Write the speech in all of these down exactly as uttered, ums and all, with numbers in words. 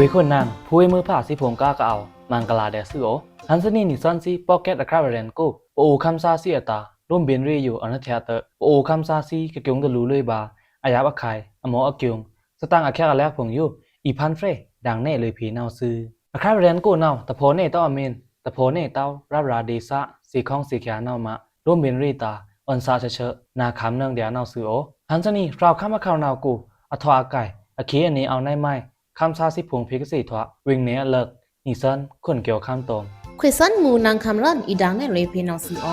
ဗွေႏခွန်နင်ꩻဖူးဝေးမွိုးဖါသီးဖိုင်ႏ ကားကအဝ်ႏမဂ်လာႏဒျာႏသွူသြ။ ဟန်ႏသနီꩻ နီသွဉ်းသီး podcast အခြပ် ရဲဉ်ႏအကို ပအိုဝ်ႏခမ်းသားသီးအတာႏ လိုမ်းဗဉ်ႏရေꩻယိုအွောန်ႏအထျꩻတွော့ꩻ ပအိုဝ်ႏခမ်းသားသီးကကျူံႏတလူႏလွေꩻဗာႏ အယပ်ꩻခုဲင်ႏ အမော့အကျူံႏ သတင်ꩻအချက်အလက်ဖိုင်ႏယို အီႏဖန်းဖြယ်ဒင်ႏနယ်လွေꩻဖေႏနဝ်ꩻသွူ။ အခြပ် ရဲဉ်ႏအကိုနဝ်ꩻ တဖော်နယ်တဝ်းအမင်း တဖော်နယ်တဝ်း ရပ်ꩻရာႏဒေႏသား သေႏခေါင်းသေႏခꩻနဝ်ꩻမꩻ လိုမ်းဗဉ်ႏရေꩻတာႏ အွဉ်ႏသားချက်ချက် နာႏခံႏနွောင်ႏဒျာႏနဝ်ꩻသွူ။ ဟန်ႏသနီꩻ ဖြုတ်ခမ်းအခေါင်ႏနဝ်ꩻအကို အထွတ်ꩻအကိုင်ႏ အခေအနေ အဝ်ႏနယ်မုဲင်ꩻ ခမ်းသားသီးဖိုင်ႏဖေႏကသေ့ꩻထွတ်ꩻ ဗဉ်ႏနယ်အလွတ်ꩻ နီသွဉ်း ခွန်ႏကျိုးခမ်းတွမ် ခွေႏသွဉ်းမူႏနင်ႏခံႏရဲဉ်ႏ အီႏဒင်ႏနယ်လွေꩻဖေႏနဝ်ꩻသွူ။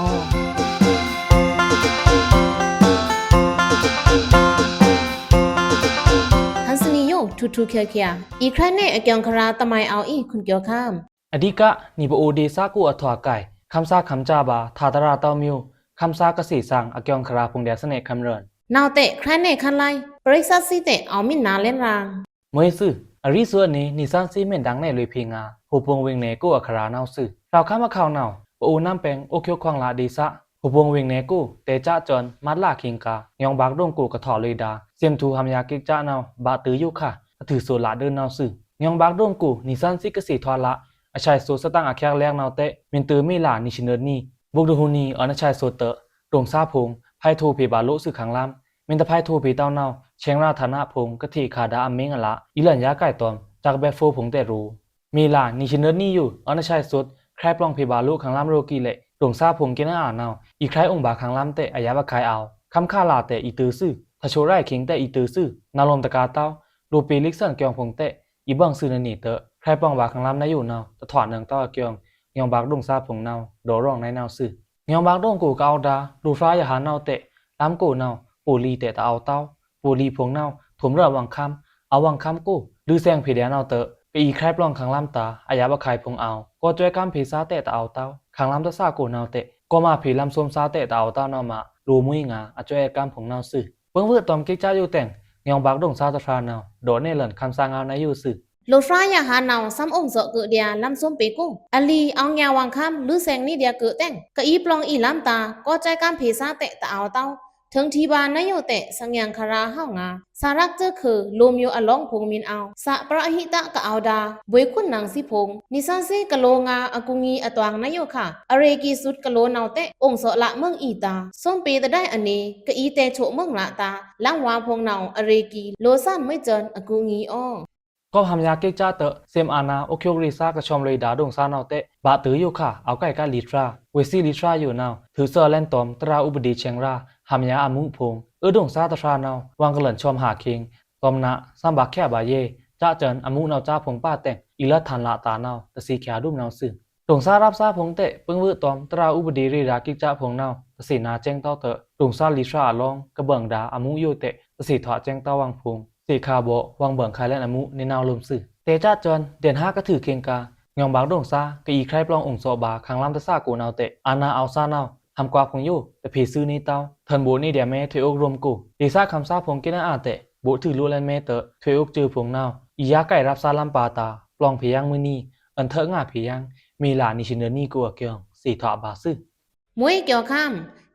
ဟန်ႏသနီꩻယို ထူထူခဲခဲ အီႏခြဲုဲင်နယ်အကျိုးခရာႏ တမုဲင်ꩻအဝ်ႏအီႏ ခွန်ႏကျိုးခမ်း အဓိက နီပအိုဝ်ႏဒေႏသားကို အထွတ်ꩻအကိုင်ႏ ခမ်းသားခံႏစဗာႏ ထတရာတဝ်းမျိူး ခမ်းသားကသေ့ꩻသင်ꩻအကျိုးခရာႏဖိုင်ႏဒျာႏသနေꩻခံႏရဲဉ်ႏ နဝ်ꩻတဲ့ ခြဲုဲင်နယ်ခံႏလဲ ပရိသတ်သီးတဲ့ အဝ်ႏမီးနာႏလဲန်ရန်ႏ မွေးသွူ။ အရီးသွူအနီ နီသွဉ်းသီးမ့င်ꩻဒင်ႏနယ်လွေꩻဖေႏငါႏ ဟူႏပိုင်ႏဗဉ်ႏနယ်ကို အချရာႏနဝ်ꩻသွူ။ ဖြုတ်ခမ်းအခေါင်ႏနဝ်ꩻ ပအိုဝ်ႏနမ်းပဲင်ႏ အိုးကျိုးခွင်ႏလꩻဒေႏသား ဟူႏပိုင်ႏဗဉ်ႏနယ်ကို တဲꩻကျားစွန်း မတ်လခင်ႏကာႏ ငွောင်ႏဗာႏဒိုင်ႏကို ကထွာလွေꩻဒါႏ သင်ꩻထူႏဟမ်ႏယာႏကျိုးခမ်းနဝ်ꩻ ဗာႏတွော့ယိုခါ အထုးသွူလꩻဒိုင်ႏနဝ်ꩻသွူ။ ငွောင်ႏဗာႏဒိုင်ႏကို နီသွဉ်းသီးကသေ့ꩻထွတ်ꩻလꩻ အချက်အသွူသတင်ꩻအချက်အလက်နဝ်ꩻတဲ့ မုၢ်တွꩻမေလꩻနီသွဉ်းသီးနွေꩻနီ ဗုဒ္ဓဟူးနီ အွောန်ႏအချက်သွူသတင်ꩻ ဒိုင်ႏသားဖိုင်ႏ ဖိုက်ထိုꩻဖေႏဗာႏလိုꩻသွူခံႏလမ်း မုၢ်တဖိုက်ထိုꩻဖေႏတဝ်းနဝ်ꩻ ဆဲင်ꩻရာႏဌာနဖိုင်ႏ ကထေ့ꩻခါꩻဒါႏအမင်းအလꩻ အီႏလဲန်ꩻယာႏကိုင်ႏတွမ် ချက်ဘဲဖိုင်ႏဖိုင်ႏတဲ့ရိုꩻ မေလꩻနီသွဉ်းသီးနွေꩻနီယို အွောန်ႏအချက်သွူ ခြဲုဲင်ပလောင်ဖေႏဗာႏလိုꩻခံႏလမ်းရိုꩻကီꩻလဲ ဒိုင်ႏသားဖိုင်ႏကဲနအာနဝ်ꩻ အီႏခြဲုဲင်အိုင်ဗာႏခံႏလမ်းတဲ့ အယပ်ꩻခုဲင်ႏအဝ်ႏ ခမ်းခလာႏတဲ့ အီႏတွော့သွူ ထချိုရိုက်ခင်ႏတဲ့ အီႏတွော့သွူ နဝ်ꩻလိုမ်ꩻတကာႏတဝ်း လိုꩻပေႏလိက္ဆန်ႏကျိုးဖိုင်ႏတဲ့ အီႏဗွင်ႏသွူနနီတွော့ꩻ ခြဲုဲင်ပလောင်ဗာႏခံႏလမ်းနယိုနဝ်ꩻ တထွတ်ꩻနွောင်ႏတဝ်းအကျိုး ငွောင်ႏဗာႏဒိုင်ႏသားဖိုင်ႏနဝ်ꩻ ဒေါ့ꩻရွင်ꩻနဝ်ꩻသွူ။ ငွောင်ႏဗာႏဒိုင်ႏကို ကအဝ်ႏဒါႏ လိုꩻဖြားယဟန်ႏနဝ်ꩻတဲ့ လမ်းကိုနဝ်ꩻ ပိုလီတဲ့တအဝ်ႏတဝ်း ပိုလီဖိုင်ႏနဝ်ꩻ ထုမ်ႏရဲဝွင်ႏခံႏ အဝ်ႏဝွင်ႏခံႏကို လိုꩻသင်ꩻဖေႏဒျာႏနဝ်ꩻတဲ့ ကအီႏခြဲုဲင်ပလောင်ခံႏလမ်းတာႏ အယပ်ꩻခုဲင်ႏဖိုင်ႏအဝ်ႏ ကော့ꩻစွဲကမ်းဖေႏသားတဲ့တအဝ်ႏတဝ်း ခံႏလမ်းတသꩻကိုနဝ်ꩻတဲ့ ကော့ꩻမာဖေႏလမ်းသွုံးသားတဲ့တအဝ်ႏတဝ်းနဝ်ꩻမꩻ လိုꩻမွေးငါႏ အစွဲအကမ်းဖိုင်ႏနဝ်ꩻသွူ။ ပိုင်ႏဝွော့တွမ်ကျိုးကျားယိုတဲင် ငွောင်ႏဗာႏဒိုင်ႏသားတဖြားနဝ်ꩻ ဒေါ့ꩻနယ်လဲန်ꩻခံႏသားငါႏနယိုသွူ။ လိုꩻဖြားယဟန်ႏနဝ်ꩻ သမ်ꩻအိုင်ႏသော့ꩻကွဒျာႏ လမ်းသွုံးပေႏကို အလီအဝ်ႏငွောင်ꩻဝွင်ႏခံႏ လိုꩻသင်ꩻနွေꩻဒျာႏကွဒျာႏတဲင် ကအီႏပလောင်အီႏလမ်းတာႏ ကော့ꩻစွဲကမ်းဖေႏသားတဲ့တအဝ်ႏတဝ်း ထိုင်ထီဗာႏနယိုတဲ့ သင်ႏယင်ႏခရာႏဟဝ်ငါႏ သꩻရပ်ꩻစွူဝ်ꩻခုဝ် လိုꩻမျိူးအလောင်းဖိုင်ႏမီႏအဝ်ႏ သꩻပြဟိတကအဝ်ႏဒါႏ ဗွေႏခွန်ႏနင်ႏသီးဖိုင်ႏ နီသွဉ်းသီးကလိုငါႏ အကူအညီအတွင်နယိုခါ အရေꩻကီꩻသွူကလိုနဝ်ꩻတဲ့ အိုင်ႏသော့ꩻလꩻမွိုင်ႏအီႏတာႏ သွုံးပေႏတဒါအီႏအနေ ကအီႏတဲꩻဆိုမိူင်ꩻလꩻတာႏ လမ်းဝါဖိုင်ႏနဝ်ꩻ အရေꩻကီꩻ လိုꩻသင်ꩻမွိုင်ႏစွူဝ်းအကူအညီအီၤ ကော့ꩻဟမ်ႏယာႏကျိုးကျားတွော့ꩻ သင်ႏအာဏာ အိုးကျိုးရေꩻသားကဆွမ်ꩻလွေꩻဒါႏဒိုင်ႏသားနဝ်ꩻတဲ့ ဗာႏတွော့ယိုခါ အဝ်ႏကိုင်ႏကလီဖြား ဝေꩻသွီလီဖြားယိုနဝ်ꩻ ထုးသွူလဲန်တွမ် တြႃးဥပဒေချေင်ႏရာႏ ဟမ်ႏယာႏအမူးဖိုင်ႏ အိုးဒိုင်ႏသားတဖြားနဝ်ꩻ ဝွင်ႏကလန်ဆွမ်ꩻဟးခင်ႏ တွမ်ꩻနꩻ သမ်ႏဗာႏခဲဗာႏယဲ ကစွန်အမူးနဝ်ꩻသားဖိုင်ႏပါတဲ့င် အီႏလတ်းထန်ႏလꩻတာႏနဝ်ꩻ တသီꩻချာႏဒွိုမ်နဝ်ꩻသွူ။ ဒိုင်ႏသားရပ်ꩻသားဖိုင်ႏတဲ့ ပိုင်ႏဝွော့တွမ် တြႃးဥပဒေရေꩻဒါႏကျိုးကျားဖိုင်ႏနဝ်ꩻ တသီꩻနာႏစဲင်ႏတဝ်းတွော့ꩻ ဒိုင်ႏသားလီဖြားအလောင်း ကဘင်ဒါႏအမူးယိုတဲ့ တသီꩻထွာႏစဲင်ႏတဝ်းဝွင်ႏဖိုင်ႏ သီꩻခါဗော့ ဝွင်ႏဗင်ႏခါႏလဲန်ႏအမူး နီနဝ်ꩻလိုမ်သွူ။ တဲꩻကျားစွူန် ဒျင်ႏဟါကထုးခင်ႏကာႏ ငွောင်ႏဗာႏဒိုင်ႏသား ကအီႏခြဲုဲင်ပလောင်အိုင်ႏသော့ꩻဗာႏ ခံႏလမ်းတသꩻကိုနဝ်ꩻတဲ့ အာဏာအဝ်ႏသားနဝ်ꩻ ဟမ်ႏကွားဖိုင်ႏယို တဖေႏသွူနီတဝ်း ထွဉ်ဗိုလ်နီဒျာႏမဲ ထွေꩻအိုပ်ရုံးကို ဒေႏသားခံႏသားဖိုင်ႏကဲနအာတဲ့ ဗိုလ်ႏထုးလိုꩻလဲန်မဲတဲ့ ထွေꩻအိုပ်စွူဖိုင်ႏနဝ်ꩻ အီႏယားကိုင်ႏရပ်ꩻသားလမ်းပါတာႏ ပလောင်ꩻဖေႏယင်းမွိုးနီ အွဉ်ႏထွဲငါꩻဖေႏယင်း မေလꩻနီသွဉ်းနွေꩻနီကိုအကျိုး တသီꩻထွာႏဗာႏသွူ။ မွေးကျိုးခမ်း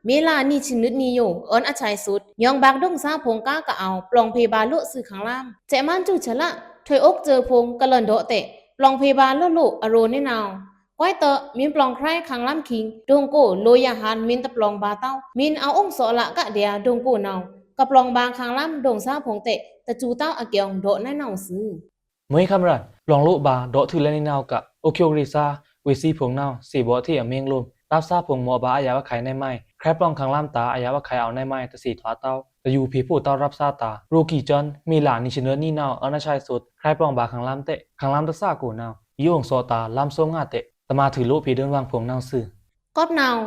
မေလꩻနီသွဉ်းနွေꩻနီယို အွောန်ႏအချက်သွူ ငွောင်ႏဗာႏဒိုင်ႏသားဖိုင်ႏကားကအဝ်ႏ ပလောင်ꩻဖေႏဗာႏလိုꩻသွူခံႏလမ်း စဲ့ꩻမန်းစူးချလ ထွေꩻအိုပ်စွူဖိုင်ႏကလန်ဒေါ့တဲ့ ပလောင်ꩻဖေႏဗာႏလိုꩻလိုꩻအရိုꩻနီနဝ်ꩻ ကွဲးတ မင်းပလောင်ꩻခြဲုဲင်ခံႏလမ်း ခင်ႏ ဒိုင်ႏကိုလိုꩻယဟန်ႏမင်းတပလောင်ꩻဗာႏတဝ်း မင်းအဝ်ႏအိုင်ႏသော့ꩻလကဒျာႏဒိုင်ႏကိုနဝ်ꩻ ကပလောင်ꩻဗာႏခံႏလမ်းဒိုင်ႏသားဖိုင်ႏတဲ့ တစူးတဝ်းအကျိုး ဒေါ့ꩻနဝ်ꩻသွူ။ မွေးခမ်းရပ်ꩻ ပလောင်လိုꩻဗာႏဒေါ့ꩻသွူလဲန်နီနဝ်ꩻကပ် အိုးကျိုးရေꩻသား ဝေꩻသွီဖိုင်ႏနဝ်ꩻ သီꩻဗော့ထေ့အမင်းလိုမ် ရပ်ꩻသားဖိုင်ႏမော့ဗာႏအယပ်ꩻခုဲင်ႏနယ်မုဲင် ခြဲုဲင်ပလောင်ခံႏလမ်းတာႏ အယပ်ꩻခုဲင်ႏအဝ်ႏနယ်မုဲင် တသီꩻထွာႏတဝ်း တယူႏဖေႏဖိုတဝ်းရပ်ꩻသားတာႏ ရိုꩻကီꩻစွူန် မေလꩻနီသွဉ်းနွေꩻနီနဝ်ꩻ အွောန်ႏအချက်သွူ ခြဲုဲင်ပလောင်ဗာႏခံႏလမ်းတဲ့ ခံႏလမ်းတသꩻကိုနဝ်ꩻ အီႏအိုင်ႏသော့ꩻတာႏ လမ်းသွုံးငါတဲ့ တမꩻထုးလိုꩻဖေႏဒိုင်ႏဝွင်ႏဖိုင်ႏနဝ်ꩻသွူ။ ကွပ်နဝ်ꩻ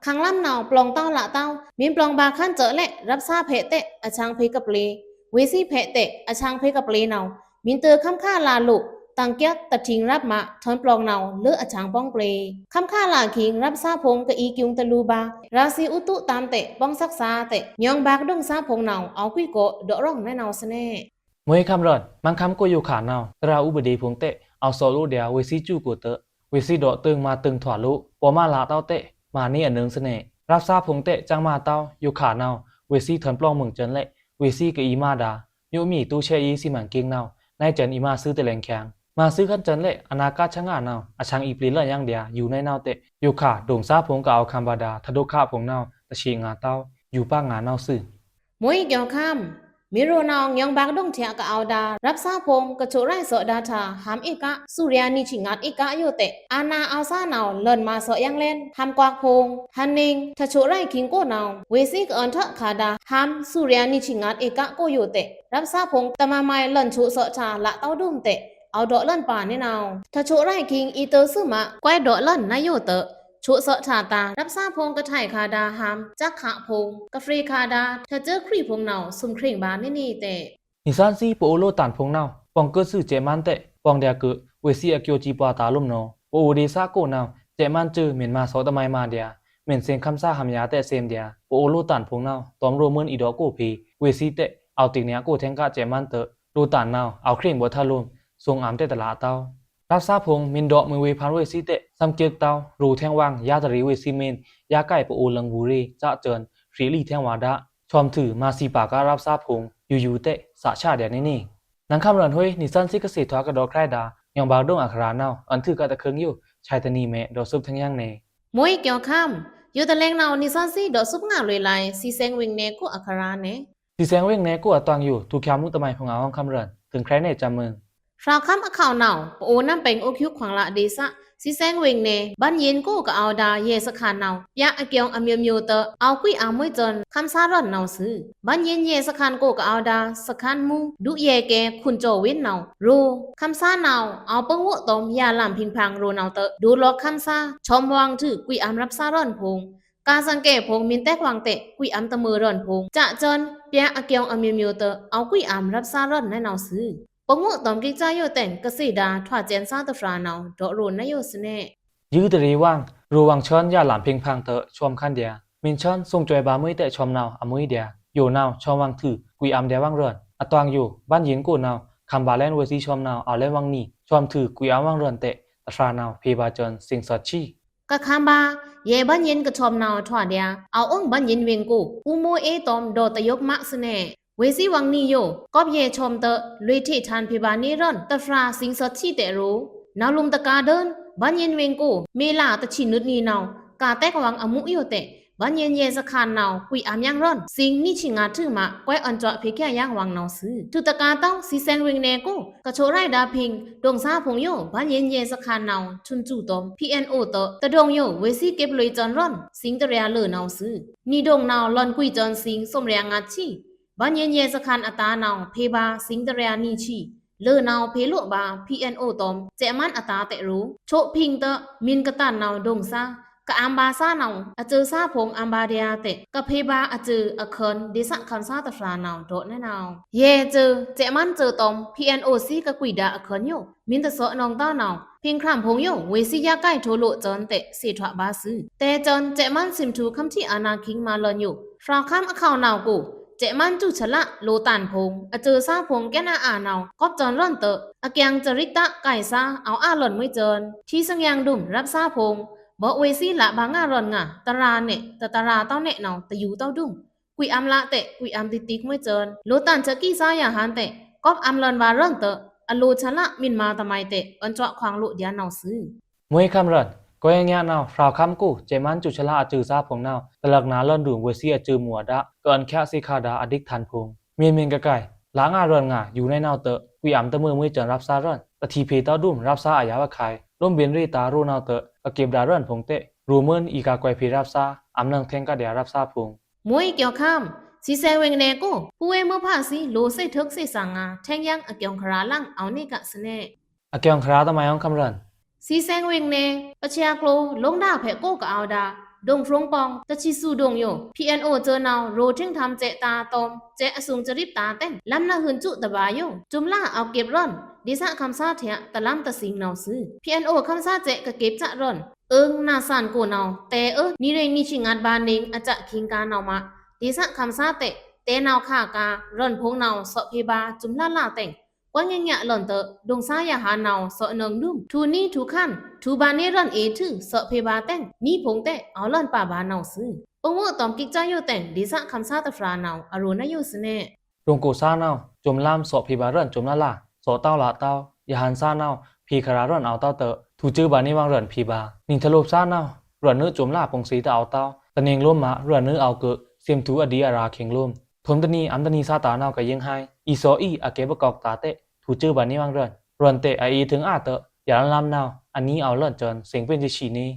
ခံႏလမ်းနဝ်ꩻ ပလောင်ꩻတဝ်းလꩻတဝ်း မင်းပလောင်ꩻဗာႏခံႏစွူလဲ့ ရပ်ꩻသားဖေႏတဲ့ အချောင်ဖေႏကပျေ ဝေꩻသွီဖေႏတဲ့ အချောင်ဖေႏကပျေနဝ်ꩻ မင်းတွော့ꩻခံႏခလာꩻလိုꩻ တင်ꩻကျပ်တထိင်ရပ်ꩻမꩻထွဉ်ပလောင်ႏနဝ်ꩻ လိုꩻအချောင်ပောင်းပျေ ခံႏခလာꩻခင်ႏ ရပ်ꩻသားဖိုင်ႏကအီႏကျိုးတလူႏဗာႏ ရာသီဥတုတမ်းတဲ့ ပောင်းသက္ကတာတဲ့ ငွောင်ႏဗာႏဒိုင်ႏသားဖိုင်ႏနဝ်ꩻ အဝ်ႏကွိတ်ကို ဒေါ့ꩻရွင်ꩻနဝ်ꩻသွူ။ မွေးခမ်းရပ်ꩻ မန်းခမ်းကိုယိုခါနဝ်ꩻ တြႃးဥပဒေဖိုင်ႏတဲ့ အဝ်ႏသော့ꩻလိုꩻဒျာႏ ဝေꩻသွီစူးကိုတဲ့ ဝေꩻသွီဒေါ့ꩻသွူမꩻသွူထွာႏလိုꩻ ပောမꩻလꩻတဝ်းတဲ့ မꩻနီအနွောင်ႏသွူ ရပ်ꩻသားဖိုင်ႏတဲ့ ကၠင်ꩻမꩻတဝ်း ယိုခါနဝ်ꩻ ဝေꩻသွီထွဉ်ပလောင်ႏမွိုင်ꩻစွူလဲ့ ဝေꩻသွီကအီႏမꩻဒါႏ ညို့ꩻမီတူဝ်ဆဲအီႏစီမံကိန်းနဝ်ꩻ နဲင်ꩻစွူန်အီႏမꩻသွူတလဲင်ႏချင်ႏ မႃးသွူခမ်းစွန်လက် အနာဂတ်ဆငါနဝ် အဆင်အီပျေလွတ်ယင်ဒျာ ယူၤနဲနဝ်တဲ့ ယိုခါ ဒိုင်စါဖုံကအောဝ်ခမ်းဗဒါ ထဒိုခါဖုံနဝ် တဆံငါတဝ် ယူၤပၢင်ငါနဝ်သွူ။ မွေးကျော်ခမ်း မီးရိုးနဝ် ညောင်ပန်းဒွိုင်ထဲကအောဝ်ဒါ ရပ်စါဖုံ ကချို့ရိုင်စော့ဒါထါ ဟမ်အီက စူရျာနံၣ်ဆံငါအီကယိုတဲ့ အာဏာအောက်စားနဝ် လွန်မါစော့ယင်လဲန် ဟမ်ကွာက်ဖုံ ဟန်နင်း ထချို့ရိုင်ခင်ကိုနဝ် ဝေးစည်းကအွန်ထက်ခါဒါ ဟမ်စူရျာနံၣ်ဆံငါအီကကိုယိုတဲ့ ရပ်စါဖုံ တမမိုင်လွန်ချို့စော့ထါ လတ်တဝ်ဒုံးတဲ့ အဝ်ဒေါ့လွန်ပါနေနဝ် ထချို့ရိုင်ခင်အီတိုစုမ ကွဲဒေါ့လွန်နယိုတဲ့ ချို့စော့ထါတာ ရပ်စါဖုံကထိုင်ခါဒါ ဟမ်စက်ခါဖုံ ကဖရေခါဒါ ထကျိုးခရီးဖုံနဝ် သုမ်ခရင်ဗာနေနေတဲ့ နံၣ်သွဉ်းသီး ပအိုလိုတန်ဖုံနဝ် ပွင်ကၢးသွူစဲ့မန်းတဲ့ ပွင်ဒျာကၢး ဝေးစည်းအကျိုးစည်းပွားတၢ်လုမ်းနဝ် ပအိုဒေသကိုနဝ် စဲ့မန်းစွူ မ့ၢ်မါစော့တမိုင်မဒျာ မ့ၢ်စင်ခမ်းသားဟမ်ယာတဲ့စဲ့ဒျာ ပအိုလိုတန်ဖုံနဝ် တွမ်ရိုးမွိုင်းအီဒေါ့ကိုဖေ ဝေးစည်းတဲ့ အဝ်တိတ်းနံၣ်အကိုထဲင်ကစဲ့မန်းတဲ့ လိုတန်နဝ် အဝ်ခရင်ဗော့ထါလုမ်း သုမ်အမ်တဲ့တလးတဝ် ရပ်စါဖုံ မင်းဒေါ့မွေဝေးဖန်ဝေးစည်းတဲ့ သမ်ကဵုကတဝ် ရိုးထဲင်ဝင် ယါတရေဝေးစည်းမင်း ယါကိုင်ပအိုလင်ဝူရေ စက်စွန် ဖြေလီထဲင်ဝါဒါ ဆွမ်သွူ မါစီပါက ရပ်စါဖုံ ယူၤယူၤတဲ့ စက်ဆါဒျာနေနေ နင်ခမ်းရန်ဟွေး နံၣ်သွဉ်းသီးကသေထွာကဒေါ့ခရိုင်ဒါ ညောင်ပန်းဒွိုင်အခရာနဝ် အွန်သွူကတခုံယို ဆာတနံၣ်မဲ ဒေါ့သုပ်ထင်ယင်နေ မွေးကျော်ခမ်း ယိုတလဲင်နဝ် နံၣ်သွဉ်းသီး ဒေါ့သုပ်ငါလွေးလိုင် စံစဲင်ဝိင်နဲကိုအခရာနေ စံစဲင်ဝိင်နဲကိုအတွင်ယို ထူချာမူတမိုင်ဖုံအဟောင်းခမ်းရန် ထိုင်ခရိုင်နဲစမုံ ဖြောက်ခမ်းအခဝ်နဝ် ပအိုနမ်ပင်အိုးကျူခွင်လဒေသ စံစဲင်ဝိင်နဲ ဗန်းယဉ်ကိုကအဝ်ဒါ ရဲစခန်းနဝ် ပြအကျုံအမျိုးမျိုးတဲ့ အဝ်ကွိအမ်မွေးစွန် ခမ်းသားရွန်နဝ်သွူ ဗန်းယဉ်ရဲစခန်းကိုကအဝ်ဒါ စခန်းမှူး ဒုရဲကဲ ခွန်ကျော်ဝင်းနဝ် ရိုး ခမ်းသားနဝ် အဝ်ပငို့တွမ် ယႃလမ်ဖင်ဖင်ရိုးနဝ်တဲ့ ဒိုလော့ခမ်းသား ဆွမ်ဝင်သွူ ကွိအမ်ရပ်စါရွန်ဖုံ ကားစံကဲဖုံ မင်းတက်ကဝင်တဲ့ ကွိအမ်တမွေရွန်ဖုံ စက်စွန် ပြအကျုံအမျိုးမျိုးတဲ့ အဝ်ကွိအမ်ရပ်စါရွန်နဲနဝ်သွူ ပငို့တွမ်ကိကျာယိုတဲ့ ကသေဒါ ထွာစဲန်သားတဖြာနဝ် ဒေါ့ရိုးနယိုသွူနဲ ယိုတရေဝင် ရိုးဝင်စွန် ယႃလမ်ဖင်ဖင်တဲ့ ဆွမ်ခန်းဒျာ မင်းစွန် သုမ်စွဲဗာမွေးတဲ့ ဆွမ်နဝ် အမွေးဒျာ ယိုနဝ် ဆွမ်ဝင်သွူ ကွိအမ်ဒျာဝင်ရွန် အတွင်ယို ဗန်းယဉ်ကိုနဝ် ခမ်းဗာလဲန်ဝေးစည်းဆွမ်နဝ် အဝ်လဲန်ဝင်နံၤ ဆွမ်သွူ ကွိအမ်ဝင်ရွန်တဲ့ တဖြာနဝ် ဖေဗာစွန် စင်သွတ်ချီ ကခမ်းဗာ ရဲဗန်းယဉ်ကဆွမ်နဝ်ထွာဒျာ အဝ်အိုင်ဗန်းယဉ်ဝိင်ကို ဦးမိုးအေးတွမ် ဒေါ်တရုပ်မသွူနဲ ဝေးစည်းဝင်နံၤယို ကော့ပ်ရဲဆွမ်တဲ့ လွေထေထန်ဖေဗာနေရွန် တဖြာ စင်သွတ်ချီတဲ့ရိုး နဝ်လုမ်တကာဒိုန် ဗန်းယဉ်ဝိင်ကို မေလတဆံနွိုတ်နံၤနဝ် ကားတက်ကဝင်အမူယိုတဲ့ ဗန်းယဉ်ရဲစခန်းနဝ် ကွိအမ်ယင်ရွန် စင်နံၣ်ဆံငါသွူမ ကွဲအွန်စွာဖေကျျာယင်ဝင်နဝ်သွူ ထူတကာတဝ် စံစဲင်ဝိင်နဲကို ကချို့ရိုင်ဒါဖင် ဒိုင်စါဖုံယို ဗန်းယဉ်ရဲစခန်းနဝ် ထွန်သွူတွမ် ဖီအန်အိုတဲ့ တဒိုင်ယို ဝေးစည်းကပ်လွေစွန်ရွန် စင်တရျာလွေနဝ်သွူ နံၤဒိုင်နဝ် လွန်ကွိစွန်စင် သုမ်ရျာငါသွူ ဗန်းယဉ်ရဲစခန်းအတာနဝ် ဖေဗာ စင်တရျာနံၤသွူ လွေနဝ် ဖေလို့ဗာ ဖီအန်အိုတွမ် စဲ့မန်းအတာတဲ့ရိုး ချို့ဖင်တဲ့ မင်းကတန်နဝ် ဒိုင်စါ ကအမ်ဗာစါနဝ် အစွူးစါဖုံအမ်ဗာဒျာတဲ့ ကဖေဗာအစွူးအခန် ဒေသခမ်းသားတဖြာနဝ် ဒေါ့နဲနဝ် ရဲစွူး စဲ့မန်းစွူတွမ် ဖီအန်အိုသွူကကွိဒါအခန်ယို မင်းတသော့နွောင်တဝ်နဝ် ဖင်ခရမ်ဖုံယို ဝေးစည်းယါကိုင်ထိုလိုစွန်တဲ့ သေထွာဗာသွူ တဲစွန် စဲ့မန်းသွမ်ထူခမ်းထီအာဏာခင်မလွန်ယို ဖြောက်ခမ်းအခဝ်နဝ်ကို စဲ့မန်းသွူချလ လိုတန်ဖုံ အစွူးစါဖုံကဲနအာနဝ် ကော့ပ်စွန်ရွန်တဲ့ အကျင်စရိတ်တကိုင်စါ အဝ်အာလွန်မွေးစွန် ထီသင်ယင်ဒုံ ရပ်စါဖုံ ဗော့ဝေးစည်းလဗာငါရွန်ငါ တရၣ်နဲ တတရၣ်တဝ်နဲနဝ် တယူတဝ်ဒုံ ကွိအမ်လတဲ့ ကွိအမ်တိတ်တိတ်မွေးစွန် လိုတန်ချကိစါယဟန်တဲ့ ကော့ပ်အမ်လွန်ဗာရွန်တဲ့ အလိုချလ မင်းမတမိုင်တဲ့ အွန်စွာခွင်လိုဒျာနဝ်သွူ မွေးခမ်းရန် ကွဲညါနဝ် ဖြောက်ခမ်းကို စဲ့မန်းသွူချလအစွူးစါဖုံနဝ် တလၢကနာလွန်ဒုံ ဝေးစည်းအစွူးမူအဒါ ကအွန်ချစဲ့ခါဒါ အဒိတ်ထန်ဖုံ မင်းမင်းကကိုင် လငါရွန်ငါ ယူၤနဲနဝ်တဲ့ ကွိအမ်တမွေမွေးစွန် ရပ်စါရန် တထီဖေတဝ်ဒုံ ရပ်စါအယဝခိုင် လိုမ်းဗဉ်ရေတာရိုးနဝ်တဲ့ ကကပ်ဒါရွန်ဖုံတဲ့ ရိုးမွိုင်းအီကာကွဲဖေရပ်စါ အမ်နင်ထဲင်ကဒျာရပ်စါဖုံ မွေးကျော်ခမ်း စံစဲင်ဝိင်နဲကို ဟူဝေးမွေးဖါသွူ လိုသ့ထုက်သ့သင်ငါ ထဲင်ယင်အကျင်ခရာလင် အဝ်နဲကသွူနဲ အကျင်ခရာတမိုင်ဟောင်းခမ်းရန် စံစဲင်ဝိင်နဲ ပဆျာကျို လိုင်းဒါဖဲကိုကအဝ်ဒါ ဒိုင်ဖြုံပေါင် တဆံသွူဒိုင်ယို ဖီအန်အိုစွူနဝ် ရိုးထင်းထမ်းစဲ့တာတွမ် စဲ့အသုန်စရိတ်တာတဲ့ လမ်းနဟုန်သွူတဗာယို စွမ်လအဝ်ကပ်ရွန် ဒေသခမ်းသားထဲတလမ်းတသင်နဝ်သွူ ဖီအန်အိုခမ်းသားစဲ့ကကပ်ချရွန် အွင်နာသန်ကိုနဝ် တဲအွ နံၣ်ရ့နံၣ်ချံငါဗာနင်း အစခင်ကနဝ်မ ဒေသခမ်းသားတဲ့ တဲနဝ်ခါက ရွန်ဖုံနဝ် သော့ဖေဗာ စွမ်လလတဲ့ ကွဲညါညါလွန်တဲ့ ဒိုင်စါယဟန်နဝ် သော့နွောင်ဒုံ ထူနံၤထူခမ်း ထူဗာနဲရွန်အေးသွူ သော့ဖေဗာတဲ့ နံၤဖုံတဲ့ အဝ်လွန်ပါဗာနဝ်သွူ ပငို့တွမ်ကိကျာယိုတဲ့ ဒေသခမ်းသားတဖြာနဝ် အရိုးနယိုသွူနဲ ဒိုင်ကိုစါနဝ် စွမ်လမ်းသော့ဖေဗာရွန် စွမ်လလ သော့တဝ်လတဝ် ယဟန်ႏသားနဝ်ꩻ ဖေႏခရာႏရွိုန်ꩻအဝ်ႏတဝ်းတဢိူဝ်း ထုးစဲဗာႏနေဝင်ꩻရွိုန်ꩻဖေႏဗာႏ နီထလိုပ်သားနဝ်ꩻ ရွိုုန်ꩻနွိုးစူမ်ꩻလꩻဖုံႏသေတအဝ်ႏတဝ်း တနင်ꩻလိုမ်းမꩻ ရွိုုန်ꩻနွိုးအဝ်ႏကု သမ်ꩻထူႏအဒံꩻအရာႏခင်ႏလိုမ်း ထုံႏတနံꩻ အံႏတနံꩻသားတꩻနဝ်ꩻ ကယိင်းဟဲ အီသော့အီး အကဲပကောက်ꩻတာႏတဵ ထုးစဲဗာႏနေဝင်ꩻရွိုုန်ꩻ ရွိုုန်ꩻတဵ အအေးထိုင်အါတဵ ယလမ်းလမ်းနဝ်ꩻ အနံꩻအဝ်ႏလွောန်ꩻ ကၠိုင်ꩻသင်ꩻပျိုင်ꩻသီးနွေး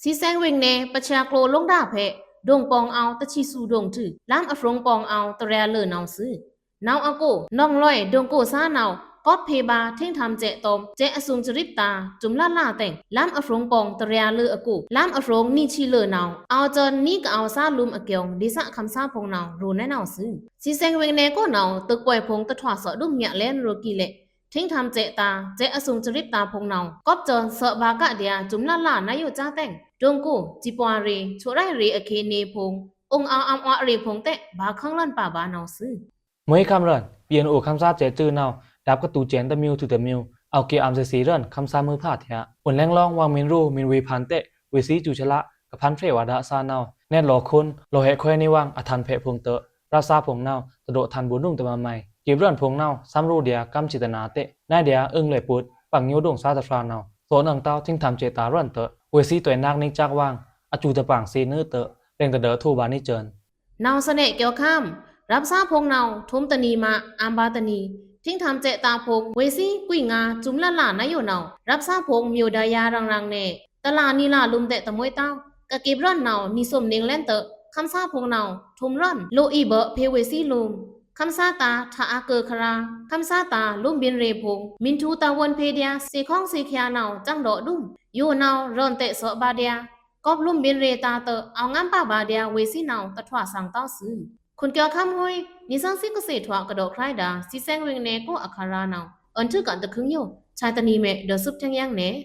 သီးစဲင်ꩻဝေင်ꩻနယ် ပဆျာႏကျိုꩻလိုင်းဒါႏဖဲ ဒွိုင်ꩻပွင်ႏအဝ်ႏ တချီႏသူႏဒွိုင်ꩻထွူ လမ်းအဖြုံႏပွင်ႏအဝ်ႏ တရေꩻလွေꩻနဝ်ꩻသွူ။ နဝ်ꩻအကို နောင်လွေꩻ ဒွိုင်ꩻကိုꩻသားနဝ်ꩻ ကောပ်ꩻဖေႏဗာႏ ထိင်းထမ်ꩻစဲ့ꩻတောမ်ႏ စဲ့ꩻအသုမ်ႏစရိပ်ꩻတာႏ စုမ်ꩻလတ်ꩻလတ်ꩻတဵင် လမ်းအဖြုံႏပွင်ႏတရေꩻလွေꩻအကို လမ်းအဖြုံႏနံꩻသီးလွေꩻနဝ်ꩻ အဝ်ႏကၠိုင်ꩻနံꩻကအဝ်ႏသားလုမ်းအကၠိုင် ဒေႏသးꩻခမ်းသားဖိုင်ႏနဝ်ꩻ ရုံႏနယ်နဝ်ꩻသွူ။ သီးစဲင်ꩻဝေင်ꩻနယ်ကိုနဝ်ꩻ တိုပ်ꩻပွေꩻဖုံႏတထွာꩻသော့ꩻဒုံးမျꩻလဲဉ်ႏရုံႏကီးလၢ ထိင်းထမ်ꩻစဲ့ꩻတာႏ စဲ့ꩻအသုမ်ႏစရိပ်ꩻတာႏဖုံႏနဝ်ꩻ ကောပ်ꩻကၠိုင်ꩻသွော့ꩻဗာႏကအဒျာႏ စုမ်ꩻလတ်ꩻလတ်ꩻနဝ်ꩻယိုတ်ꩻကြားတဵင် ဒွိုင်ꩻကိုꩻ စည်ပွားရေꩻ ဆိုးꩻရိုက်ရေꩻအခေꩻနေဖုံႏ အိုင်ꩻအဝ်ႏအံႏအွတ်ရေꩻဖုံႏတဵ ဗာႏခင်ႏလွောန်ꩻပာဗာႏနဝ်ꩻသွူ။ မွေးခမ်းရွိုုန်ꩻ ပီအန်အို ခမ်းသားစဲ့ꩻစွူနဝ်ꩻ ဒပ်ꩻကတူးစဲန်ႏတမွိုးထွူတမွိုး အဝ်ႏကဲအံႏသေသေရွိုုန်ꩻ ခမ်းသားမွိုးဖးတဵ အိုင်ႏလဲင်လောင်းဝင်ꩻမီႏရုံꩻမီႏဝေႏဖန်ႏတဵ ဝေ့ꩻသီးစူးဆလ ကဖန်းဖြယ်ဝါဒသးနဝ်ꩻ နဲတ်ꩻလော်ခွန်း လော်ꩻဟဲခွဲနေဝင်ꩻ အထန်ႏဖဲ့ꩻဖုံႏတဵ ရပ်ꩻသားဖိုင်ႏနဝ်ꩻ တဒေါ့ꩻထန်ႏဗိုလ်ဒုံတမန်မိုင် ကေပ်ရွိုန်ꩻဖုံႏနဝ်ꩻ သမ်းရိုးတြဴႏ ကမ်းစေတနာတဵ နာဒြဴႏ အိုင်ꩻလွေꩻပိုတ် ပင်ႏညိုဒွိုင်ꩻသားတဖြာနဝ်ꩻ သော့ꩻနွိုင်ꩻတဝ်း ထိင်းထမ်ꩻစဲ့ꩻတာႏရွိုုန်ꩻတဵ ဝေ့ꩻသီးတွယ်ꩻနက်ꩻနေꩻကၢၵ်းဝင်ꩻ အစူးတပင်သေနွိုးတဵ ရဲင်ꩻတဒၢးထိုဗာႏနေꩻကၠိုင် နဝ်ꩻသနဲ့ꩻကၠီႏခမ်း ရပ်ꩻသားဖိုင်ႏနဝ်ꩻ ထုံႏတနံꩻမꩻ အံႏဗာႏတနံꩻ ထိင်းထမ်ꩻစဲ့ꩻတာႏဖိုင်ႏ ဝေ့ꩻသီးကွီးငါႏ စုမ်ꩻလတ်ꩻလတ်ꩻနဝ်ꩻယိုတ်ꩻနဝ်ꩻ ရပ်ꩻသားဖိုင်ႏ မျူဝ်းဒါယါရင်ရင်နယ် တလꩻနံလꩻလုမ်းတဵ တမွေးတဝ်း ကကေပ်ရွိုန်ꩻနဝ်ꩻ နံꩻသုမ်ꩻနွိုင်ꩻလဲဉ်တဵ ခမ်းသားဖိုင်ႏနဝ်ꩻ ထုံႏရွိုန်ꩻ လိုꩻအီဗော့ꩻ ဖေႏဝေ့ꩻသီးလုမ်း ခမ်းသားတာႏ ထအါꩻကိုခရာႏ ခမ်းသားတာႏ လုမ်းဗိန်ရေꩻဖုံႏ မီႏထူႏတာႏဝွန်ꩻဖေႏဒျာႏ သေခေါင်းသေခံနဝ်ꩻ စံဒေါ့ဒုံ ယိုနဝ်ꩻ ရွိုုန်တဵ သော့ꩻဗာႏဒျာႏ ကောပ်ꩻလုမ်းဗိန်ရေꩻတာႏတဵ အဝ်ႏငမ်းပာဗာႏဒျာႏ ဝေ့ꩻသီးနဝ်ꩻ တထွာꩻသင်ႏတဝ်းသွူ။ ခွန်ꩻကၠီႏခမ်းဟွေး နံꩻသန်းသီးကသ့ထွာꩻ ကဒီးခြွိုက်ꩻဒါ သီးစဲင်ꩻဝေင်ꩻနယ်ကို အခရာႏနဝ်ꩻ အွဉ်ႏထွူကꩻတခုံယို ဆာတနံၤမဲာ် ဒီးသွပ်ထင်ႏယင်းနယ်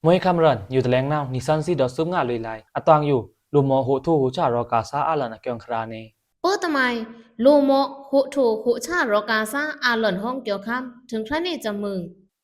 မွေးခမ်းရွိုုန်ꩻ ယူတလဲင်နဝ်ꩻ နံꩻသန်းသီးဒီးသွပ်ငါလွေꩻလင် အတွင်ꩻယို လိုꩻမော့ဟိုးထူးဟိုးဆာရောႏဂါႏသား အာလန်အကၠိုင်ꩻခြရာႏနယ် ပိူဝ်းတမံၤ လိုꩻမော့ဟိုးထူးဟိုးဆာရောႏဂါႏသား အာလန် ဟွံꩻကၠီႏခမ်း ထိုင်ခြွိုက်ꩻနယ်ꩻစမိုင်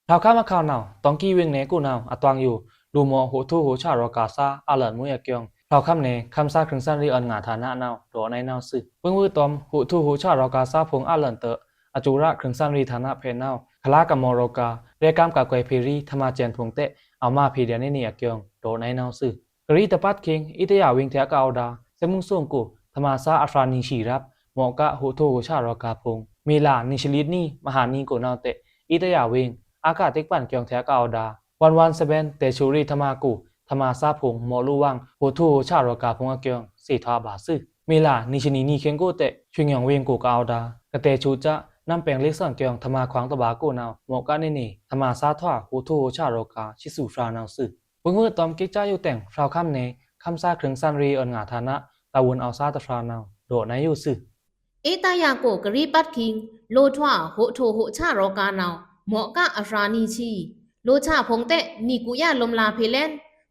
ဖြောက်ခမ်းအခါနဝ်ꩻ တောင်ႏကီးဝေင်ꩻနယ်ကိုနဝ်ꩻ အတွင်ꩻယို လိုꩻမော့ဟိုးထူးဟိုးဆာရောႏဂါႏသား အာလန်မွေးအကၠိုင် ဖြောက်ခမ်းနယ် ခမ်းသားခြိုင်ꩻသန်းရေꩻအွဉ်ငၢႏဌာနနဝ်ꩻ ဒီုတ်ꩻနဝ်ꩻသွူ။ ပိူင်ဝွိုးတွမ် ဟိုးထူးဟိုးဆာရောႏဂါႏသားဖိုင်ႏအာလန်တဵ အစူးရ ခြိုင်ꩻသန်းရေꩻဌာနဖဲ့ꩻနဝ်ꩻ ခလါကမော့ရောႏဂါႏ ရဲကမ်းကကွဲးဖေႏရီး ထမꩻစဲန်ဖိုင်ႏတဵ အဝ်ႏမꩻဖေႏဒျာႏနေနေအကၠိုင် ဒီုတ်ꩻနဝ်ꩻသွူ။ ကရီးတပတ်ခိင် အီတယာဝေင်ꩻထဲကအဝ်ႏဒါ သွမ်မုင်ႏသုင်ကို ထမꩻသားအဖြာနံꩻသီးရပ် မော့ကဟိုးထူးဟိုးဆာရောႏဂါႏဖိုင်ႏ မေလနံꩻသီးလွိတ်နံꩻ မဟာနံꩻကိုနဝ်ꩻတဵ အီတယာဝေင်ꩻ အာကတိတ်းပန်ꩻကၠိုင်ꩻထဲကအဝ်ႏဒါ ဝွန်ဝွန်သဘဲန် တဵဆိရီးထမꩻကို ထမꩻသားဖိုင်ႏမော့လိုဝင်ꩻ ဟိုးထူးဟိုးဆာရောႏဂါႏဖိုင်ႏအကၠိုင် သေထွာဗာႏသွူ။ မေလနံꩻသီးနံꩻနီခံကိုတဵ ဆွေငွောင်ဝေင်ꩻကိုကအဝ်ႏဒါ ကတဵဆိက နမ်းပဵင်းလစ်သင်ꩻကၠိုင်ꩻ ထမꩻခွင်ႏတဘါကိုနဝ်ꩻ မော့ကနဲနေ ထမꩻသားထွာ ဟိုးထူးဟိုးဆာရောႏဂါႏ သီးသူဖြာနဝ်ꩻသွူ။ ပိူင်ဝွိုးတွမ် ကိတ်ꩻစာယူတင် ဖြောက်ခမ်းနယ် ခမ်းသားခြိုင်ꩻသန်းရေꩻအွဉ်ငၢႏဌာန တာဝန်အဝ်ႏသားတဖြာနဝ်ꩻ ဒီုတ်ꩻနဝ်ꩻသွူ။ အီတယာကို ကရီးပတ်ခိင် လိုꩻထွာ ဟိုးထူးဟိုးဆာရောႏဂါႏနဝ်ꩻ မော့ကအဖြာနံꩻသီး လိုꩻထွာဖိုင်ႏတဵ နံꩻကူယလိုမ်လာဖေႏလဲဉ်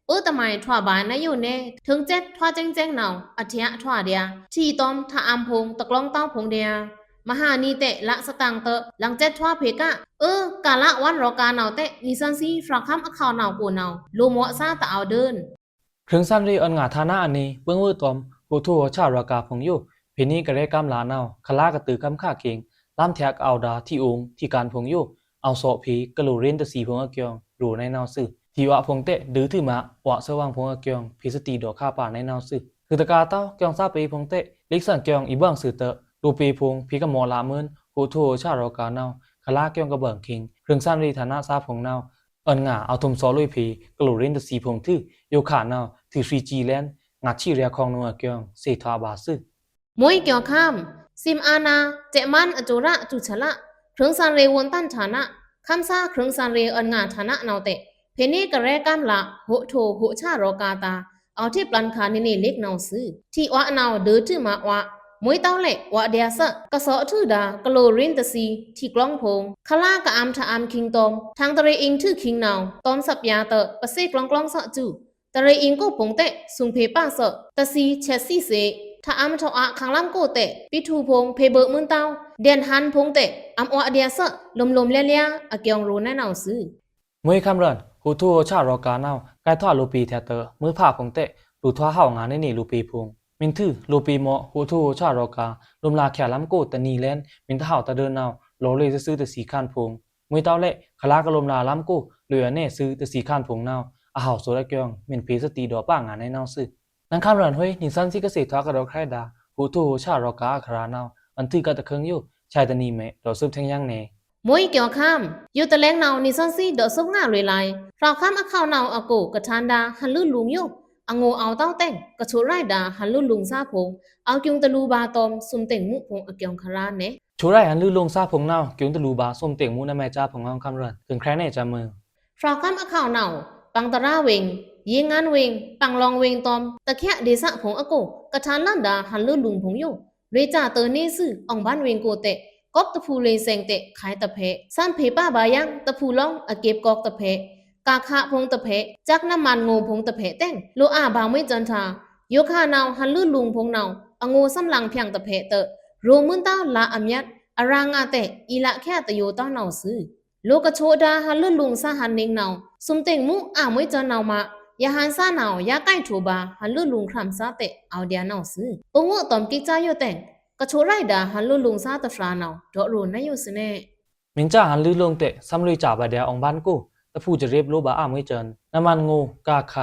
ပိူဝ်းတမံၤထွာဗာႏနဝ်ꩻယိုနယ် ထိုင်စက်ထွာစဲင်စဲင်နဝ်ꩻ အထျꩻထွာဒျာႏ ထီတွမ်ထအံႏဖိုင်ႏ တကျီုင်တဝ်းဖိုင်ႏဒျာႏ မဟာနံꩻတဵ လသတင်ꩻတဵ လင်စက်ထွာဖေႏက အီ ကလဝွန်ရောႏဂါႏနဝ်ꩻတဵ နံꩻသန်းသီးဖြောက်ခမ်းအခါနဝ်ꩻကိုနဝ်ꩻ လိုꩻမော့သားတအဝ်ႏဒိုၼ် ခြိုင်ꩻသန်းရေꩻအွဉ်ငၢႏဌာနအနွိ ပိူင်ဝွိုးတွမ် ဟိုးထူးဟိုးဆာရောႏဂါႏဖိုင်ႏယို ဖေႏနေကရဲကမ်းလာႏနဝ်ꩻ ခလါကတိူဝ်ꩻကမ်းခါခိင် လမ်းထျꩻကအဝ်ႏဒါ ထီအိုင်ထီႏကၢၼ်ဖိုင်ႏယို အဝ်ႏသော့ꩻဖေႏ ကလိုꩻရင်းတသီဖိုင်ႏအကၠိုင် ဒီုတ်ꩻနဝ်ꩻသွူ။ ထီဝွာဖိုင်ႏတဵ ဒုးထွူမꩻ ဝွာꩻသွဲဝင်ဖိုင်ႏအကၠိုင် ဖေႏသတိဒီးခါပါနဝ်ꩻသွူ။ ထွူတကာတဝ်း ကၠိုင်သးပေဖိုင်ႏတဵ လစ်သင်ꩻကၠိုင် အီဗွင်သွူတဵ လိုꩻပေဖိုင်ႏ ဖေႏကမော့လမွိုင် ဟိုးထူးဟိုးဆာရောႏဂါႏနဝ်ꩻ ခလါကၠိုင်ကဘၢင်ခိင်ခြိုင်ꩻသန်းရေꩻဌာနသားဖိုင်ႏနဝ်ꩻ အွဉ်ငၢႏအဝ်ႏထုမ်သွော့လွေꩻဖေႏ ကလိုꩻရင်းတသီဖိုင်ႏထွူ ယိုခါနဝ်ꩻ ထွူသရီးကီးလဲဉ် ငါႏသီးရေႏအခွင်နုင်ꩻအကၠိုင် သေထွာဗာႏသွူ။ မွေးကၠီႏခမ်း သိမ်အာဏာ စဲ့မန်းအစူးရ စူးဆလ ခြိုင်ꩻသန်းရေꩻဝွန်တန်ꩻဌာန ခမ်းသားခြိုင်ꩻသန်းရေꩻအွဉ်ငၢႏဌာနနဝ်ꩻတဵ ဖေႏနေကရဲကမ်းလာႏ ဟိုးထူးဟိုးဆာရောႏဂါႏသား အဝ်ႏထေပျန်ခါနေနေလ့ꩻနဝ်ꩻသွူ။ ထီဝွာနဝ်ꩻ ဒုးထွူမꩻဝွာꩻ မွေးတဝ်းလဲ့ ဝွာꩻဒျာႏသွူ ကသော့ထွူဒါ ကလိုꩻရင်းတသီ ထီကျီုင်ဖိုင်ႏ ခလါကအံႏထအံႏခိင်တွမ် ထင်တရေအင်ႏထွူခိင်နဝ်ꩻ တွမ်သပ်ျာႏတဵ ပသေကျီုင်ကျီုင်သွူစူ တရေအင်ႏကိုဖိုင်ႏတဵ သုင်ဖေႏပါသွူ တသီဆဲသီသေ ထအံႏထောက်အား ခလမ်းကိုတဵ ပီထူဖိုင်ႏ ဖေႏဗိုက်မွိုင်တဝ်း ဒျၢန်ဟန်ဖိုင်ႏတဵ အံႏဝွာꩻဒျာႏသွူ လိုမ်လိုမ်လျားလျား အကၠိုင် ရီုနဝ်ꩻသွူ။ မွေးခမ်းရွိုၼ်း ဟိုးထူးဟိုးဆာရောႏဂါႏနဝ်ꩻ ကဲထွာလိုပေႏထဲတဵ မွိုးဖးဖိုင်ႏတဵ လူထွာဟဝ်ငါနေနေလိုပေဖိုင်ႏ မီးထွူ လိုပေမော့ ဟိုးထူးဟိုးဆာရောႏဂါႏ လိုမ်လာႏချျာႏလမ်းကို တနံၤလဲဉ် မီးတဟဝ်တဒိုနဝ်ꩻ လေလေသွူသွူတသီခန်ဖိုင်ႏ မွေးတဝ်းလဲ့ ခလါကလိုမ်လာအလမ်းကို လွေအနယ်စု တသီးခန့်ဖိုင်ႏနဝ်ꩻ အဟောက်ဆိုးအကျိုင်း မင်ဖေႏသတိဒေါ့ပါငါနဲနဝ်ꩻသွူ။ နန်းခမ်းရန်ဟွေး နီသွဉ်းသီးကသ့ထွား ကဒီးခြိုက်ဒါ ဟူးတူဝ်ဟူးဆာရောႏဂါအခရာနဝ်ꩻ အွဉ်ထွုကတခုံယို ဆာတနံၤမဲ ဒေါ့သုပ်းထဲယင်းနေ မွေးကျော်ခမ်း ယိုတလဲင်နဝ်ꩻ နီသွဉ်းသီးဒေါ့သုပ်းငါလွေꩻလါ ဖြောက်ခမ်းအခဝ်နဝ်ꩻအကို ကထန်ဒါ ဟန်လွူးလူင်ယို အငိုꩻအဝ်ႏတဝ်းတဲင် ကချို့ရိုက်ဒါ ဟန်လွူးလူင်သားဖိုင်ႏ အဝ်ႏကျူင်ႏတလူႏဗာႏတွမ်ႏ သုမ်ႏတ့င်ꩻမူးဖိုင်ႏအကျိုင်းခရာနဲ ချို့ရိုက်ဟန်လွူးလူင်သားဖိုင်ႏနဝ်ꩻ ကျူင်ႏတလူႏဗာႏ သုမ်ႏတ့င်ꩻမူးနမဲကြားဖိုင်ႏ အွင်ႏခမ်းရန် ခုန်ႏခြဲင်ꩻနဲကျားမွေး ဖြောက်ခမ်းအခဝ်နဝ်ꩻ ပင်တရာဝေင် ယိင်းငန်းဝေင် ပင်လောင်ဝေင်တွမ်ႏ တချက်ဒေသဖိုင်ႏအကို ကထန်လန်ဒါ ဟန်လွူးလူင်ဖိုင်ႏယို ရေꩻကြာꩻတိူဝ်ꩻနေသွူ အောင်ပန်းဝေင်ကိုတဲ ကော့ꩻတဖူႏလွေꩻသဲင်တဲ ခါင်ꩻတဖဲ့ꩻ သမ်ꩻဖေႏပါဗာႏယင်း တဖူႏလောင်း အကျပ်ကော့ꩻတဖဲ့ꩻ ကာခဖိုင်ႏတဖဲ့ꩻ ကျားနံးမန်ငိုꩻဖိုင်ႏတဖဲ့ꩻတဲင် လိုꩻအာဗာႏမွေးကျန်ႏတာႏ ယိုခါနဝ်ꩻ ဟန်လွူးလူင်ဖိုင်ႏနဝ်ꩻ အငိုꩻသမ်ꩻလင်ဖြောင်ႏတဖဲ့ꩻတဲ ရိုꩻမွိုင်းတဝ်း လါအမျတ်း အရာငါတဲ အီလာႏခဲတယိုတဝ်းနဝ်ꩻသွူ။ လိုꩻကချို့ဒါ ဟန်လွူးလူင်သားဟန်နင်ꩻနဝ်ꩻ သုမ်ႏတ့င်ꩻမူး အာဗာႏမွေးကျန်ႏနဝ်ꩻမး ယဟန်သားနဝ်ꩻ ယါကိုက်ထိုꩻဗာႏ ဟန်လွူးလူင်ခြမ်းသားတဲ အဝ်ႏဒျာႏနဝ်ꩻသွူ။ ပငိုꩻတွမ်ႏကိတ်ꩻကျားယိုတဲင် ကချို့ရိုက်ဒါ ဟန်လွူးလူင်သားတဖြာနဝ်ꩻ ဒေါ့ရိုꩻနဝ်ꩻသွူ။ မင်ကြားဟန်လွူးလူင်တဲ သမ်ꩻလွေꩻကြာꩻဗာႏဒျာႏ အောင်ပန်းကို တဖူႏစရေပ်လိုꩻဗာႏအာဗာႏမွေးကျန်ႏ နံးမန်ငိုꩻ ကာခ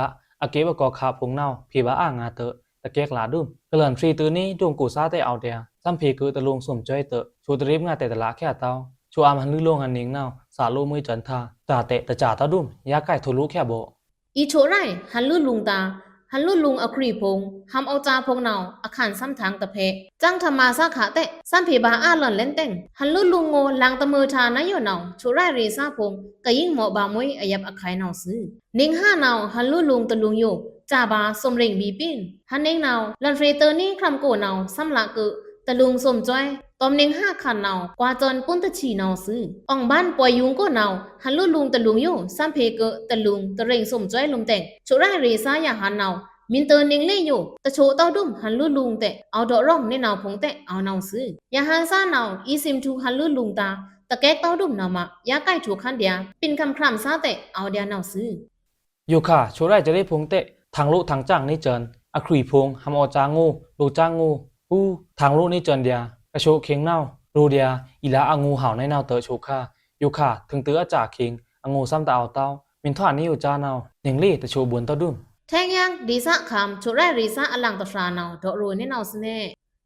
အကျပ်အကော့ꩻခဖိုင်ႏနဝ်ꩻ ဖေႏဗာႏအာငါတဲ တကဲကလာဒုမ်ꩻ ကလန်ဖြေꩻတိူဝ်ꩻနေ ဒိုင်ကိုꩻသားတဲ အဝ်ႏဒျာႏ သမ်ꩻဖေႏကွိုတလူင်သုမ်ႏစွဲတဲ ချို့တရေပ်ငါတဲတလးခဲတဝ်း ချို့အာဗာႏဟန်လွူးလူင်ဟန်နင်ꩻနဝ်ꩻ သꩻလိုꩻမွေးကျန်ႏတာႏ တတဲတကြာတဝ်းဒုမ်ꩻ ယါကိုက်ထိုꩻလိုꩻခဲဘိ အီချို့ရိုက် ဟန်လွူးလူင်တာႏ ဟန်လွူးလူင်အခွိုင်ဖိုင်ႏ ဟမ်အဝ်ႏစာဖိုင်ႏနဝ်ꩻ အခန်ႏသမ်ꩻထင်ႏတဖဲ့ꩻ ကျန်းထမာႏသားခတဲ သမ်ꩻဖေႏဗာႏအာလန်လဲန်တဲင် ဟန်လွူးလူင်ငိုꩻလင်တမွေꩻတာႏနယိုနဝ်ꩻ ချို့ရိုက်ရေသားဖိုင်ႏ ကယိင်းမော့ဗာႏမွေးအယပ်ꩻအခုဲင်ႏနဝ်ꩻသွူ။ နင်ꩻဟနဝ်ꩻ ဟန်လွူးလူင်တလူင်ယို ကြာဗာႏသုမ်ႏရင်ႏဗီႏပင်း ဟန်နင်ꩻနဝ်ꩻ လန်ဖြေꩻတိူဝ်ꩻနေခြမ်းကိုနဝ်ꩻ သမ်ꩻလးကွို တလူင်သုမ်ႏစွဲ တွမ်ႏနင်ꩻဟနဝ်ꩻ ကွာႏကျန်ႏပုန်းတချီနဝ်ꩻသွူ။ အောင်ပန်းပွိုင်ႏယုင်ႏကိုနဝ်ꩻ ဟန်လွူးလူင်တလူင်ယို သမ်ꩻဖေႏကွိုတလူင်တရင်သုမ်ႏစွဲလိုမ်တဲင် ချို့ရိုက်ရေသားယဟန်နဝ်ꩻ မင်တိူဝ်ꩻနင်ꩻလေ့ယို တချို့တဝ်းဒုမ်ꩻ ဟန်လွူးလူင်တဲ အဝ်ႏဒေါ့ရိုင်ႏနဲနဝ်ꩻဖိုင်ႏတဲ အဝ်ႏနဝ်ꩻသွူ။ ယဟန်သားနဝ်ꩻ အီႏသိမ်ꩻထူႏဟန်လွူးလူင်တာႏ တကဲကတဝ်းဒုမ်ꩻနဝ်ꩻမး ယါကိုက်ထိုꩻခန်းဒျာႏ ပင်ႏခမ်းခြမ်းသားတဲ အဝ်ႏဒျာႏနဝ်ꩻသွူ။ ယိုခါ ချို့ရိုက်စရေပ်ဖိုင်ႏတဲ ထင်ꩻလိုꩻထင်ꩻစင်ꩻနေကျန်ႏ အခွိုင်ဖိုင်ႏ ဟမ်အဝ်ႏစာငိုꩻ လိုꩻစင်ꩻငိုꩻ ဟူး ထင်ꩻလိုꩻနေကျန်ႏဒျာႏ ကချို့ခင်ႏနဝ်ꩻ ရိုꩻဒျာႏ အီလာႏအငိုꩻဟဝ်ꩻနဲနဝ်ꩻတဲ ချို့ခါ ယိုခါ ထိုင်တိူဝ်ꩻအကြာခင်ႏ အငိုꩻသမ်ꩻတအဝ်ႏတဝ်း မင်ထွာနယိုꩻကြာနဝ်ꩻ နင်ꩻလေ့တချို့ဗွန်တဝ်းဒုမ်ꩻ ထဲင်ယင်း ဒေသခံ ချို့ရိုက်ရေသားအလင်တဖြာနဝ်ꩻ ဒေါ့ရိုင်ႏနဲနဝ်ꩻသွူနဲ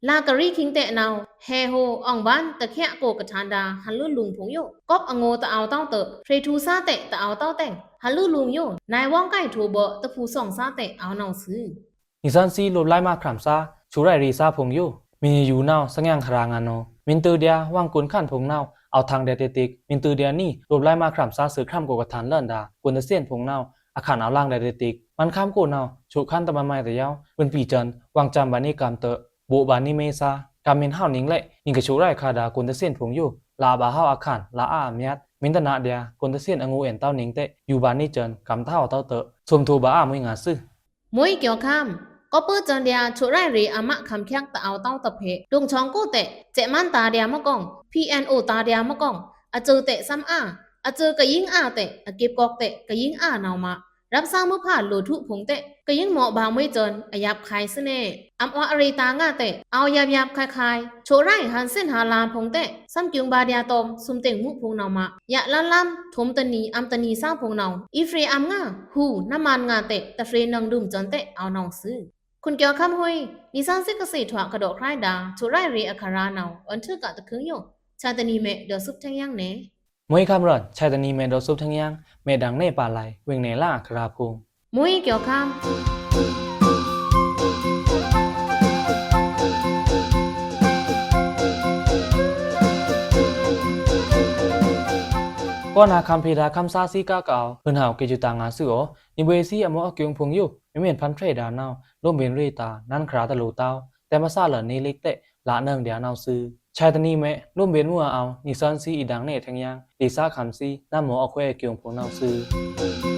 လါကရီခင်ႏတဲနဝ်ꩻ ဟဲဟို အောင်ပန်း တချက်ကိုကထန်ဒါ ဟန်လွူးလူင်ဖိုင်ႏယို ကော့ꩻအငိုꩻတအဝ်ႏတဝ်းတဲ ဖြေꩻထူႏသားတဲ တအဝ်ႏတဝ်းတဲင် ဟန်လွူးလူင်ယို နဝ်ꩻဝွင်ကိုက်ထိုꩻဗော့ တဖူႏသွင်သားတဲ အဝ်ႏနဝ်ꩻသွူ။ နီသွဉ်းသီးလိုပ်ꩻလိုင်းမါခြမ်းသား ချို့ရိုက်ရေသားဖိုင်ႏယို မင်ယယူနဝ်ꩻ သင်ယင်ခရာငါနဝ်ꩻ မင်တိူဝ်ꩻဒျာႏ ဝွင်ကိုင်ႏခန့်ဖိုင်ႏနဝ်ꩻ အဝ်ႏထင်ႏဒျာႏတေတိတ်း မင်တိူဝ်ꩻဒျာႏနီ လိုပ်ꩻလိုင်းမါခြမ်းသား သိုပ်ꩻခြမ်းကိုကထန်လန်ဒါ ကွန်တသ့ၣ်ဖိုင်ႏနဝ်ꩻ အခန်ႏအဝ်ႏလင်ႏဒျာႏတေတိတ်း မန်ႏခမ်းကိုနဝ်ꩻ ချို့ခမ်းတမမတယောဝ်း ဝင်ပီႏကျန်ႏ ဝွင်ႏစံဗာႏနေကမ်းတဲ ဗိုလ်ဗာႏနေမဲသား ကမ်မင်ဟဝ်နင်ꩻလဲ့ နင်ꩻကချို့ရိုက်ခါဒါ ကွန်တသ့ၣ်ဖိုင်ႏယို လါဗာႏဟဝ်ႏအခန်ႏ လါအာအမျတ်း မင်တနာႏဒျာႏ ကွန်တသ့ၣ်အငိုꩻအဲန်ႏတဝ်းနင်ꩻတဲ ယူဗာႏနေကျန်ႏ ကမ်ႏတဟဝ်ႏတဝ်းတဲ သုမ်ႏထိုꩻဗာႏအာဗာႏမွေးငါသွူ။ မွေးကျော်ခမ်း ကော့ꩻပိူဝ်းကျန်ႏဒျာႏ ချို့ရိုက်ရေအမခမ်းချက်တအဝ်ႏတဝ်းတဖဲ့ꩻ ဒိုင်ချွင်ကိုတဲ စဲ့ꩻမန်းတာႏဒျာႏမကောင် ပီအီအိုတာႏဒျာႏမကောင် အစဲ့ꩻတဲသမ်ꩻအာ အစဲ့ꩻကယိင်းအာတဲ အကျပ်ကော့ꩻတဲ ကယိင်းအာနဝ်ꩻမး ရပ်သားမွိုးဖါလိုꩻထူးဖိုင်ႏတဲ ကယိင်းမော့ဗာႏမွေးကျန်ႏ အယပ်ꩻခုဲင်ႏသွူနဲ အမ်ꩻအွါအရေတာႏငါတဲ အဝ်ႏယပ်ꩻယပ်ꩻခုဲင်ႏခုဲင်ႏ ချို့ရိုက်ဟန်သ့ၣ်ဟန်လမ်းဖိုင်ႏတဲ သမ်ꩻကျူင်ႏဗာႏဒျာႏတွမ်ႏ သုမ်ႏတ့င်ꩻမူးဖိုင်ႏနဝ်ꩻမး ယပ်ꩻလမ်းလမ်း ထူမ်ႏတနံၤ အမ်တနံၤသားဖိုင်ႏနဝ်ꩻ အီဖြေအမ်ငါ ဟူး နမန်ငါတဲ တဖြေနင်ꩻဒုမ်ႏကျန်ႏတဲ အဝ်ႏနဝ်ꩻသွူ။ ခွန်ကျော်ခမ်းဟွေး နီသွဉ်းသီးကသ့ထွား ကဒီးခြိုက်ဒါ ချို့ရိုက်ရေအခရာနဝ်ꩻ အွဉ်ထွုကတခုံယို ဆာတနံၤမဲ ဒေါ်သုပ်းထဲယင်းနေ မွေးခမ်းရန် ဆာတနံၤမဲ ဒေါ်သုပ်းထဲယင်း မဲဒင်ႏနဲပာ်လိုင် ဝင်ꩻနဲလါအခရာဖိုင်ႏ မွေးကျော်ခမ်း ကောနာခမ်းဖေဒါခမ်းသားသီးကားကအဝ်ႏ ဟိုင်ဟဝ်က့ၤယူတာႏငါသွူအို နီဗွေသီးအမော့အကျိုင်းဖိုင်ႏယို မီးမဲန်ဖန်ဖြဲဒါနဝ်ꩻ လိုမ်းဗဉ်ႏရေတာႏ နန်းခြမ်းတလူႏတဝ်း တဲမသလန်နေလိတ်တဲ လနင်ꩻဒျာႏနဝ်ꩻသွူ။ ဆာတနံၤမဲ လိုမ်းဗဉ်ႏမူးအဝ်ႏ နီသွဉ်းသီးအီဒင်ႏနဲထဲယင်း ဒေသခမ်းသီး နမော့အခွဲးအကျိုင်းဖိုင်ႏနဝ်ꩻသွူ။